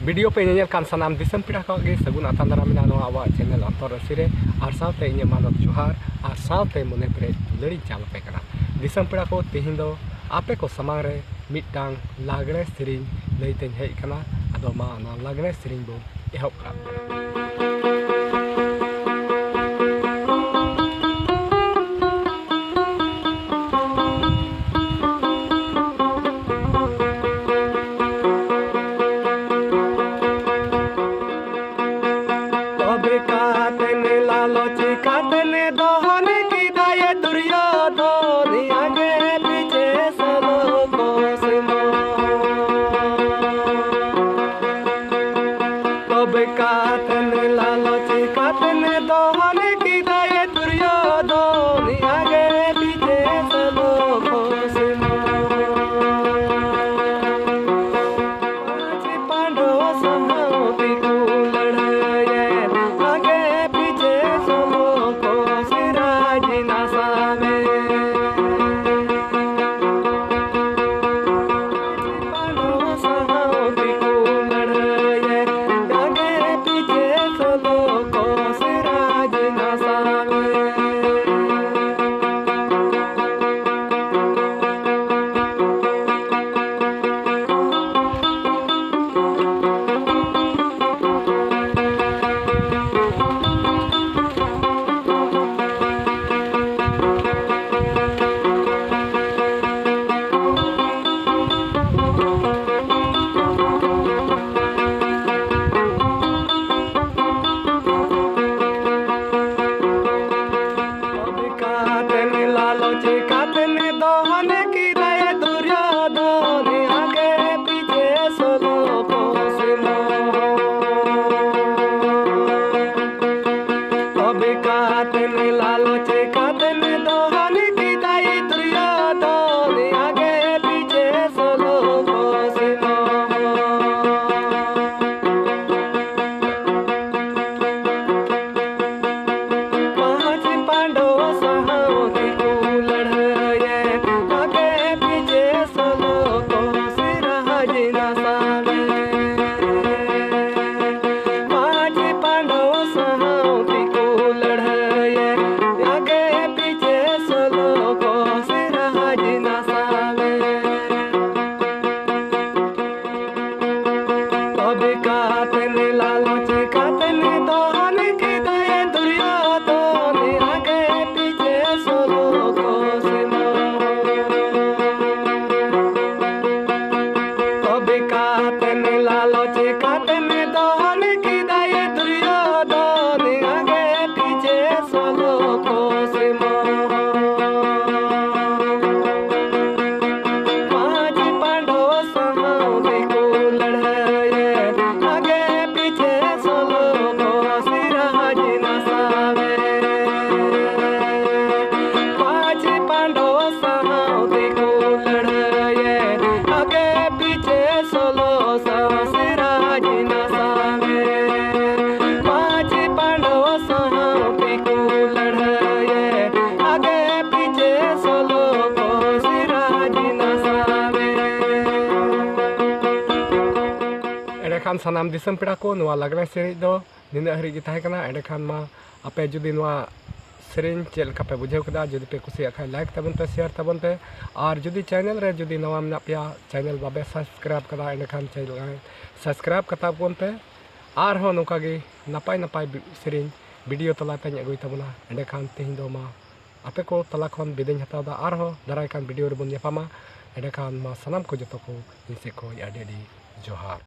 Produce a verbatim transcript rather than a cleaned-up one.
Video ᱯᱮ ᱧᱮᱧᱮᱞ ᱠᱟᱱ ᱥᱟᱱᱟᱢ ᱫᱤᱥᱚᱢ ᱯᱮᱲᱟ ᱠᱚᱣᱟᱜ ᱜᱮ ᱥᱟᱹᱜᱩᱱ ᱟᱛᱟᱝ ᱫᱟᱨᱟᱢ ᱢᱮᱱᱟᱜᱼᱟ ᱱᱚᱣᱟ ᱟᱵᱚᱣᱟᱜ ᱪᱮᱱᱮᱞ ᱚᱱᱛᱚᱨ ᱨᱟᱹᱥᱤ ᱨᱮ᱾ ᱟᱨ ᱥᱟᱶᱛᱮ ᱤᱧᱟᱹᱜ ᱢᱟᱱᱚᱛ ᱡᱚᱦᱟᱨ ᱟᱨ ᱥᱟᱶᱛᱮ ᱢᱚᱱᱮ ᱯᱮᱨᱮᱡ ᱫᱩᱞᱟᱹᱲᱤᱧ ᱪᱟᱞ ᱟᱯᱮ ᱠᱟᱱᱟ᱾ ᱫᱤᱥᱚᱢ ᱯᱮᱲᱟ ᱠᱚ, ᱛᱮᱦᱮᱧ ᱫᱚ ᱟᱯᱮ ᱠᱚ ᱥᱟᱢᱟᱝ ᱨᱮ ᱢᱤᱫᱴᱟᱝ ᱞᱟᱜᱽᱬᱮ ᱥᱮᱨᱮᱧ ᱞᱟᱹᱭ ᱛᱮᱧ ᱦᱮᱡ ᱟᱠᱟᱱᱟ᱾ ᱟᱫᱚ ᱢᱟ, ᱚᱱᱟ ᱞᱟᱜᱽᱬᱮ ᱥᱮᱨᱮᱧ ᱵᱚᱱ ᱮᱦᱚᱵ ᱠᱟᱜ᱾ ᱛᱚᱵᱮ ᱠᱟᱛᱮ ᱞᱟᱞᱚᱪ ᱠᱟᱛᱮ ᱫᱚᱦᱚᱱ ᱠᱮᱫᱟᱭ ᱫᱩᱨᱭᱳᱫᱷᱚᱱ, ᱟᱜᱮ ᱯᱤᱪᱷᱮ ᱥᱟᱞᱚ ᱠᱚ ᱥᱮᱱᱚᱜ᱾ ᱛᱚᱵᱮ ᱠᱟᱛᱮ ᱞᱟᱞᱚᱪ ᱠᱟᱛᱮᱱ ᱞᱟᱞᱚᱪ ᱠᱟᱛᱮᱱ ᱫᱚᱦᱚᱱ ᱠᱮᱫᱟᱭ ᱫᱩᱨᱭᱳᱫᱷᱚᱱ ᱟᱜᱮ ᱯᱤᱪᱷᱮ ᱥᱳᱞᱳ ᱠᱚ ᱥᱮᱱᱚᱜ᱾ ᱛᱚᱵᱮ ᱠᱟᱛᱮᱱ ᱞᱟᱞᱚᱪ ᱠᱟᱛᱮᱱ ᱫᱚᱦᱚᱱ ᱠᱮᱫᱟᱭ ᱫᱩᱨᱭᱳᱫᱷᱚᱱ ᱟᱜᱮ ᱯᱤᱪᱷᱮ ᱥᱳᱞᱳ ᱠᱚ ᱥᱮᱱᱚᱜ᱾ ᱯᱟᱸᱪ ᱯᱟᱸᱰᱚ ᱥᱟᱶ ᱫᱤᱠᱩ ᱞᱟᱹᱲᱦᱟᱹᱭᱮᱫ ᱟᱜᱮ ᱯᱤᱪᱷᱮ ᱥᱳᱞᱳ ᱠᱚ ᱥᱤᱨᱟᱡᱽ ᱱᱟᱥᱟᱣᱮᱫ᱾ ᱯᱟᱸᱪ ᱯᱟᱸᱰᱚ ᱥᱟᱶ ᱫᱤᱠᱩ ᱞᱟᱹᱲᱦᱟᱹᱭᱮᱫ ᱟᱜᱮ ᱯᱤᱪᱷᱮ ᱥᱳᱞᱳ ᱥᱟᱶ ᱥᱤᱨᱟᱡᱽ ᱱᱟᱥᱟᱣᱮᱫ᱾ ᱯᱟᱸᱪ ᱯᱟᱸᱰᱚ ᱥᱟᱶ ᱫᱤᱠᱩ ᱞᱟᱹᱲᱦᱟᱹᱭᱮᱫ ᱟᱜᱮ ᱯᱤᱪᱷᱮ ᱥᱳᱞᱳ ᱠᱚ ᱥᱤᱨᱟᱡᱽ ᱱᱟᱥᱟᱣᱮᱫ᱾ ᱮᱸᱰᱮᱠᱷᱟᱱ ᱥᱟᱱᱟᱢ ᱫᱤᱥᱚᱢ ᱯᱮᱲᱟ ᱠᱚ, ᱱᱚᱣᱟ ᱞᱟᱜᱽᱬᱮ ᱥᱮᱨᱮᱧ ᱫᱚ ᱱᱤᱱᱟᱹᱜ ᱦᱟᱹᱨᱤᱡ ᱜᱮ ᱛᱟᱦᱮᱸ ᱠᱟᱱᱟ᱾ ᱮᱸᱰᱮᱠᱷᱟᱱ ᱢᱟ ᱟᱯᱮ ᱡᱩᱫᱤ ᱱᱚᱣᱟ ᱥᱮᱨᱮᱧ ᱪᱮᱫ ᱞᱮᱠᱟ ᱯᱮ ᱵᱩᱡᱷᱟᱹᱣ ᱠᱮᱫᱟ, ᱡᱩᱫᱤ ᱯᱮ ᱠᱩᱥᱤᱭᱟᱜ ᱠᱷᱟᱱ like ᱛᱟᱵᱚᱱ ᱯᱮ, share ᱛᱟᱵᱚᱱ ᱯᱮ, ᱟᱨ ᱡᱩᱫᱤ channel ᱨᱮ ᱡᱩᱫᱤ ᱱᱟᱣᱟ ᱢᱮᱱᱟᱜ ᱯᱮᱭᱟ, channel ᱵᱟᱯᱮ subscribe ᱠᱟᱫᱟ, ᱮᱸᱰᱮᱠᱷᱟᱱ channel subscribe ᱠᱟᱛᱟ ᱵᱚᱱ ᱯᱮ᱾ ᱟᱨᱦᱚᱸ ᱱᱚᱝᱠᱟ ᱜᱮ ᱱᱟᱯᱟᱭ ᱱᱟᱯᱟᱭ ᱵᱤ-, ᱥᱮᱨᱮᱧ video ᱛᱟᱞᱟᱛᱮᱧ ᱟᱹᱜᱩᱭ ᱛᱟᱵᱚᱱᱟ᱾ ᱮᱸᱰᱮᱠᱷᱟᱱ ᱛᱮᱦᱮᱧ ᱫᱚ ᱢᱟ ᱟᱯᱮ ᱠᱚ ᱛᱟᱞᱟ ᱠᱷᱚᱱ ᱵᱤᱫᱟᱹᱧ ᱦᱟᱛᱟᱣ ᱮᱫᱟ᱾ ᱟᱨᱦᱚᱸ ᱫᱟᱨᱟᱭ ᱠᱟᱱ video ᱨᱮᱵᱚᱱ ᱧᱟᱯᱟᱢᱟ᱾ ᱮᱸᱰᱮᱠᱷᱟᱱ ᱢᱟ ᱥᱟᱱᱟᱢ ᱠᱚ ᱡᱚᱛᱚ ᱠᱚ ᱤᱧ ᱥᱮᱫ ᱠᱷᱚᱱ ᱟᱹᱰᱤ ᱟᱹᱰᱤ ᱡᱚᱦᱟᱨ᱾